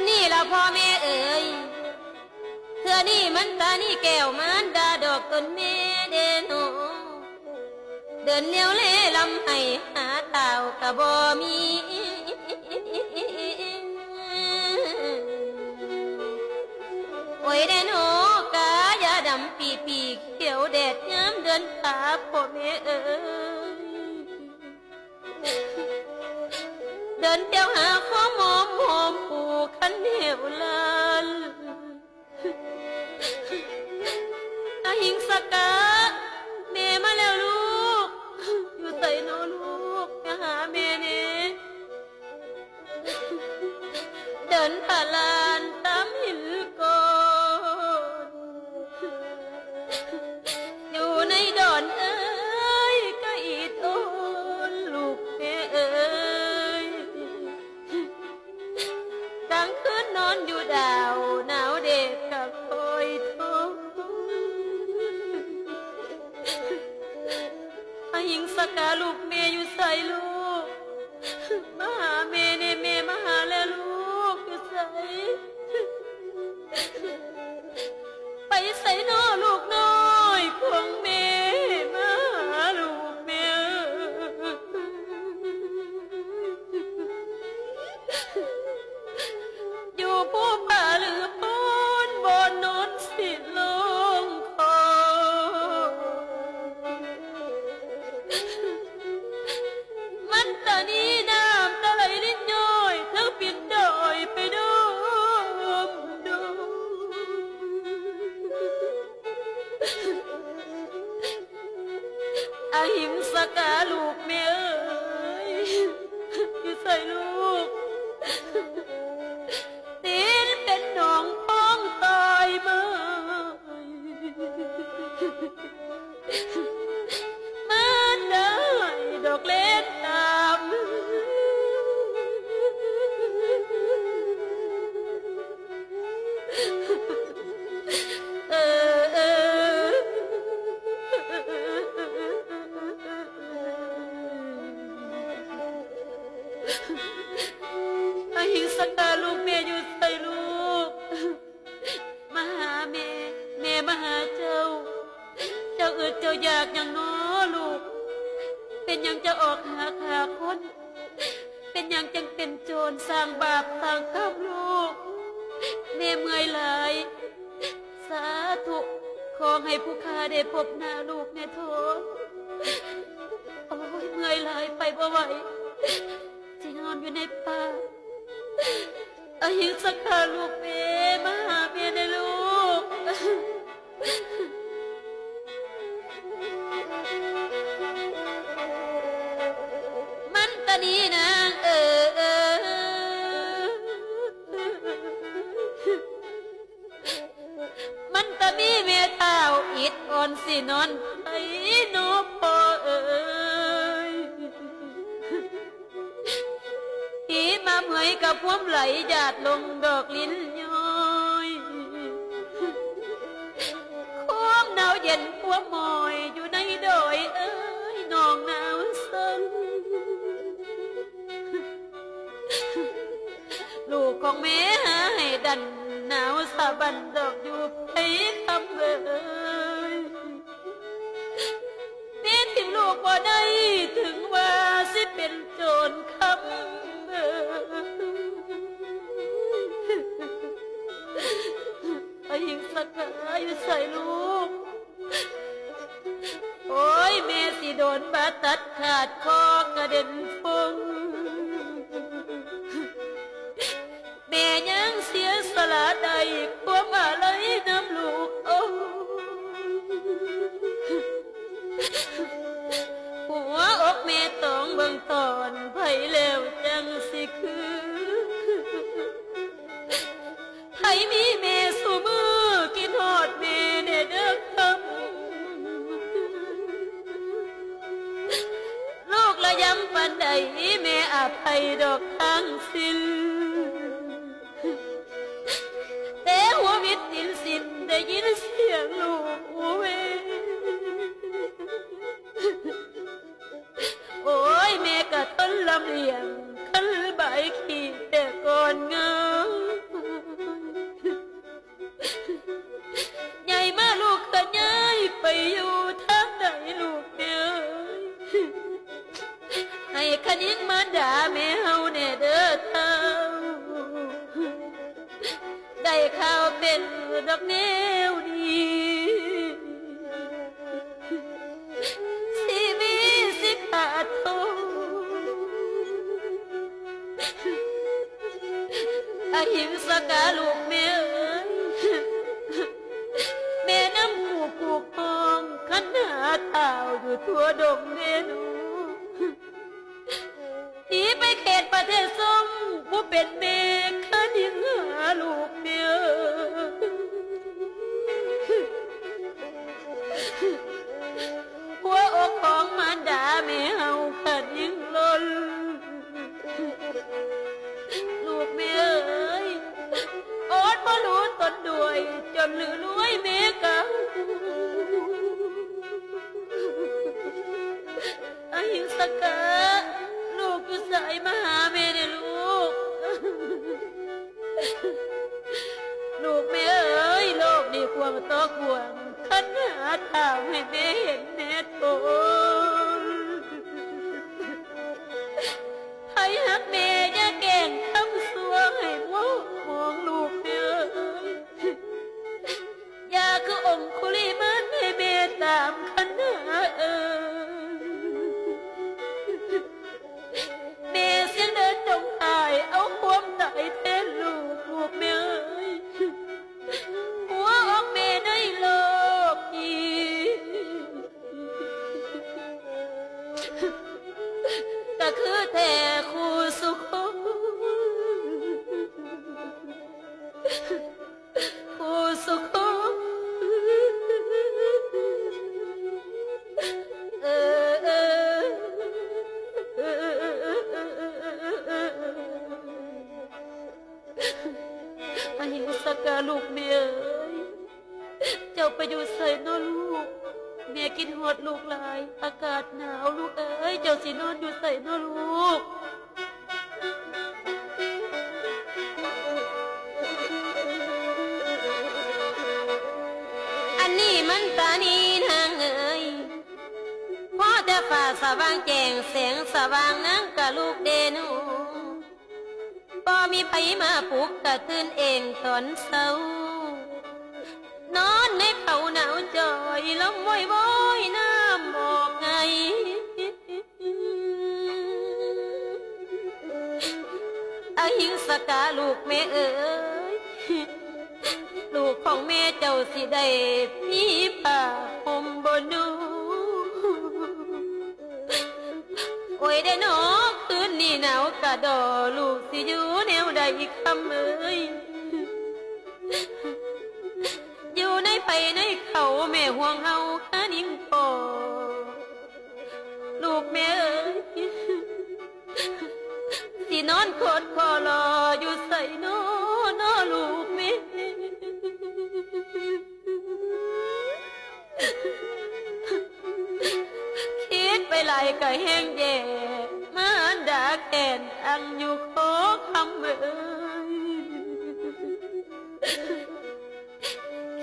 ນີ້ລະພໍ່ແມ່ເອີຍ ເທື່ອນີ້ມັນຕານີ້ແກ້ວມານດາດອກຕົນແມ່ເດ້ເນາະ ເດີນແນວເລລຳໄຫ້ຫາຕ່າວກະບໍ່ມີ ໂອຍແດ່ເນາະ ກາຢາດຳປີໆ ຂຽວແດດຍາມເດືອນພາ ພໍ່ແມ່ເອີຍ ເດີນແຕ່ວຫາຄວາມຫອມຫອມປູ່ຄັນແຫ້ວລານ ອະຫິງສະກະ ແມ່ມາແລ້ວລູກ ຢູ່ໃສນໍລູກ ມາຫາແມ່ແດ່ ເດີນພາລານຕາມຫີນກ້ອນ ຢູ່ໃນດອນເອີຍ ກະອີດໂອນລູກແມ່ເອີຍ ກາງຄືນນອນຢູ່ດາວ ໜາວແດດກະຄອຍທົນ ອະຫິງສະກາ ລູກແມ່ຢູ່ໃສລູກ? ມາຫາແມ່ແດ່ ແມ່ມາຫາແລ້ວລູກ ຢູ່ໃສ? ໄປໃສນໍລູກນ້ອຍຂອງແມ່ ມາຫາລູກແມ່ເອີຍ ຢູ່ພູຜາຫຼືໂພນ ບ່ອນນອນສິລົງຄອ ມັນຕານີນ້ຳຕາໄຫຼລິນຍ້ອຍ ເທິງປິ່ນດອຍໄປດົມດົມ ອະຫິງສະກາລູກແມ່ເອີຍ ຢູ່ໃສລູກ? ຕີນເປັນໜອງພອງຕອຍເມີຍ ມາໄດ້ດອກເລນຕາມ ເອີ ເອີ ອະຫິງສະກາ ລູກແມ່ຢູ່ໃສລູກ? ມາຫາແມ່ ແມ່ມາຫາເຈົ້າ ເຈົ້າອຶດເຈົ້າຢາກຫຍັງນໍລູກ? ເປັນຫຍັງຈະອອກຫາຂ້າຄົນ? ເປັນຫຍັງຈັ່ງເປັນໂຈນສ້າງບາບສ້າງກຳລູກ? ແມ່ເມື່ອຍຫຼາຍ ສາທຸ ຂໍໃຫ້ຜູ້ຂ້າໄດ້ພົບໜ້າລູກແດ່ເທີ້ນ. ໂອ້ຍ ເມື່ອຍຫຼາຍໄປບໍ່ໄຫວ ຊິນອນຢູ່ໃນປ່າ. ອະຫິງສະກາລູກແມ່ ມາຫາແມ່ແດ່ລູກ ມັນຕານີນາງເອີຍ ມັນຕາມີແມ່ທ້າວອິດອ່ອນ ຊິນອນໃສນໍພໍ່ເອີຍ? ຫິມະເມື່ອຍກັບຄວາມໄຫຼ ຢາດລົງດອກລິນຍ້ອຍ ຄວາມໜາວເຢັນຄວາມໝອຍ ຢູ່ໃນດອຍເອີຍ ນ້ອງໜາວສັ່ນ. ລູກຂອງແມ່ຫາໃຫ້ດັນ ໜາວສາບັນດອກຢູ່ໄພຄຳເອີຍ. ແມ່ຖິ້ມລູກບໍ່ໄດ້ ເຖິງວ່າຊິເປັນໂຈນຄຳເອີຍ. ອະຫິງສະກາ ຢູ່ໃສລູກ? ໂອ້ຍ ແມ່ຊິໂດນບາດຕັດຂາດຄໍ ກະເດັນຟົງ. ແມ່ຍັງເສຍສະຫຼະໄດ້ ຄວາມອາໄລນຳລູກເອົາ. ຫົວອົກແມ່ຕ້ອງເບິ່ງຕອນ ໃຜແລ້ວຈັ່ງຊິຄື? ໃຜມີແມ່ສູ່ມື້ ຄິດຮອດແມ່ແດ່ເດີຄຳ. ລູກລະຍຳປານໃດ ແມ່ອະໄພດອກທັງສິ້ນ. ແຕ່ຫົວວິດຕິນສິ້ນ ໄດ້ຍິນສຽງລູກອູເວ. ໂອ້ຍ ແມ່ກະທົນລຳລຽງ ຄັນລະບາຍຂີ້ແຕ່ກ່ອນເຫງົາ. ດອກແນວນີ້ ຊີວິດຊິຂາດໂທ. ອະຫິງສະກາລູກແມ່ເອີຍ ແມ່ນຳຜູ້ຜູ້ຄອງຄັນຫາທ້າວຢູ່ທົ່ວດົງເດລູກ. ໜີໄປເຂດປະເທດຊົງ ຜູ້ເປັນແມ່ຄັນຫິງຫາລູກແມ່ເອີຍ. ຫົວອົກຂອງມານດາແມ່ເຮົາຄັນຫິງຫຼົ່ນ. ລູກແມ່ເອີຍ ອົດບໍ່ຮູ້ຕົນດ້ວຍ ຈົນລືລວຍແມ່ກະ ອະຫິງສະກະ ລູກຢູ່ໃສ ມາຫາແມ່ແດ່ລູກ. ລູກແມ່ເອີຍ ໂລກນີ້ກວ້າງຕໍ່ກວ້າງ ຄັນຫາທາງໃຫ້ແມ່ເຫັນແນ່ຕົນ. ໃຜຮັກແມ່ຢ່າແກ້ງທຳຊົ່ວໃຫ້ມົວມອງລູກແມ່ເອີຍ. ຢ່າຄືອົງຄຸລິມານໃຫ້ແມ່ຕາມຄັນຫາເອີຍ. ແມ່ສຽງເດີນດົງຕາຍ ເອົາຄວາມຕາຍແທນລູກ ລູກແມ່ເອີຍ. ຫົວອອກແມ່ໃນໂລກນີ້ ກະຄືແທ້ຄູ່ສຸຄົນ. ຜູ້ສຸຄົນ ເອີ ເອີ ເອີ ອະຫິງສະກາລູກແມ່ເອີຍ ເຈົ້າໄປຢູ່ໃສນໍລູກ? ແມ່ຄິດຮອດລູກຫຼາຍ ອາກາດໜາວລູກເອີຍ ເຈົ້າຊິນອນຢູ່ໃສນໍລູກ? ອັນນີ້ມັນຕານີນາງເອີຍ ພໍແຕ່ຟ້າສະຫວ່າງແຈ້ງ ແສງສະຫວ່າງນາງກະລູກເດໂນ. ບໍ່ມີໃຜມາປຸກກະຕື່ນເອງຕອນເຊົ້າ ນອນໃນເຂົາໜາວຈ່ອຍ ລຳໂວຍໂວຍນ້ຳອອກໄຫ. ອະຫິງສະກາລູກແມ່ເອີຍ ລູກຂອງແມ່ເຈົ້າຊິໄດ້ມີຜ້າຫົ່ມບໍ່ນໍ? ໂອຍເດນໍ ຄືນນີ້ໜາວກະດໍ ລູກຊິຢູ່ແນວໃດຄຳເອີຍ? ຢູ່ໃນໄຟໃນເຂົາ ແມ່ຫ່ວງເຮົາຄະນິງພໍ ລູກແມ່ເອີຍ ຊິນອນໂຄດຄໍລໍຢູ່ໃສນໍ ນໍລູກແມ່? ຄິດໄປຫຼາຍກະແຮງແຍ່ ມານດາແຄ້ນອັງຢູ່ຂໍຄຳເອີຍ.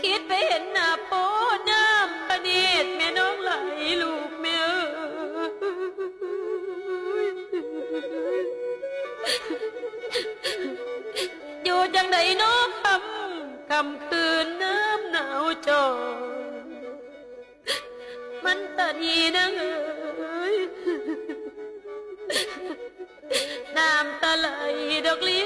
ຄິດໄປເຫັນໜ້າພໍ່ ນ້ຳພະເນດແມ່ນ້ອງໄຫຼ ລູກແມ່ເອີຍ. ຢູ່ຈັ່ງໃດນໍຄຳ ຄ່ຳຄືນນ້ຳໜາວຈ່ອຍ ມັນຕານີນາງເອີຍ ນ້ຳຕາໄຫຼດອກລີ